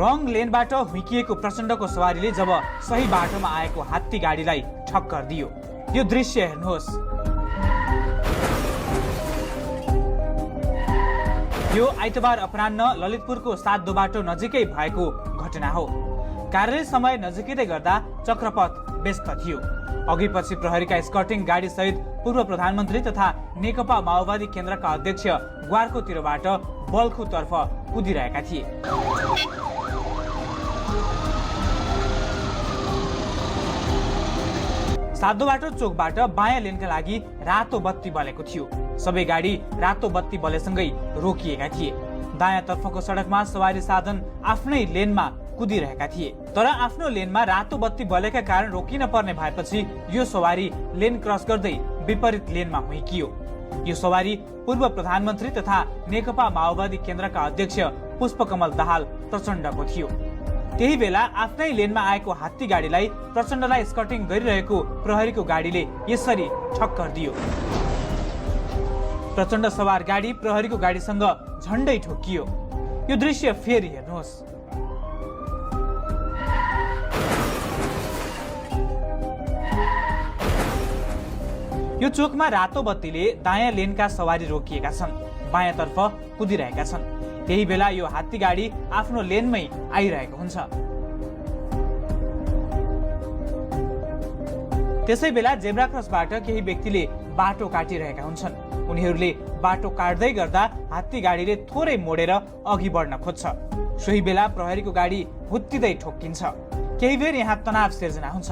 रङ लेनबाट हुइकिएको प्रचण्डको सवारीले जब सही बाटोमा आएको हात्ती गाडीलाई ठक्कर दियो। यो दृश्य हेर्नुहोस्। यो आइतबार अपराह्न ललितपुरको 7 बाटो नजिकै भएको घटना हो। कार्यालय समय नजिकै गर्दा चक्रपथ व्यस्त थियो। अघि पछि प्रहरीका स्कर्टिङ गाडी सहित पूर्व प्रधानमन्त्री तथा नेकपा माओवादी केन्द्रका अध्यक्ष ग्वारकोतिरबाट बल्खुतर्फ कुदिरहेका थिए। सातो बाटो चोकबाट बायाँ लेनका लागि रातो बत्ती बलेको थियो। सबै गाडी रातो बत्ती बलेसँगै रोकिएका थिए। दायाँ तर्फको सडकमा सवारी साधन आफ्नै लेनमा कुदिरहेका थिए, तर आफ्नो लेनमा रातो बत्ती बलेका कारण रोकिन पर्ने भएपछि यो सवारी लेन क्रस गर्दै विपरीत लेनमा हुइकियो। यो सवारी पूर्व प्रधानमन्त्री तथा नेकपा माओवादी केन्द्रका अध्यक्ष पुष्पकमल दाहाल प्रचण्डको थियो। त्यही बेला आफ्नै लेनमा आएको हात्ती गाडीलाई प्रचण्डलाई स्कर्टिङ गरिरहेको प्रहरीको गाडीले यसरी ठक्कर दियो। प्रचण्ड सवार गाडी प्रहरीको गाडीसँग झण्डै ठोकियो। यो दृश्य फेरि हेर्नुहोस्। यो चोकमा रातो बत्तीले दायाँ लेनका सवारी रोकिएका छन्, बायाँतर्फ कुदिरहेका छन्। त्यही बेला यो हात्ती गाडी आफ्नो लेनमै आइरहेको हुन्छ। त्यसै बेला जेब्रा क्रसबाट केही व्यक्तिले बाटो काटिरहेका हुन्छन्। उनीहरूले बाटो काट्दै गर्दा हात्ती गाडीले थोरै मोडेर अघि बढ्न खोज्छ। सोही बेला प्रहरीको गाडी हुत्तिदै ठोक्किन्छ। केही बेर यहाँ तनाव सिर्जना हुन्छ।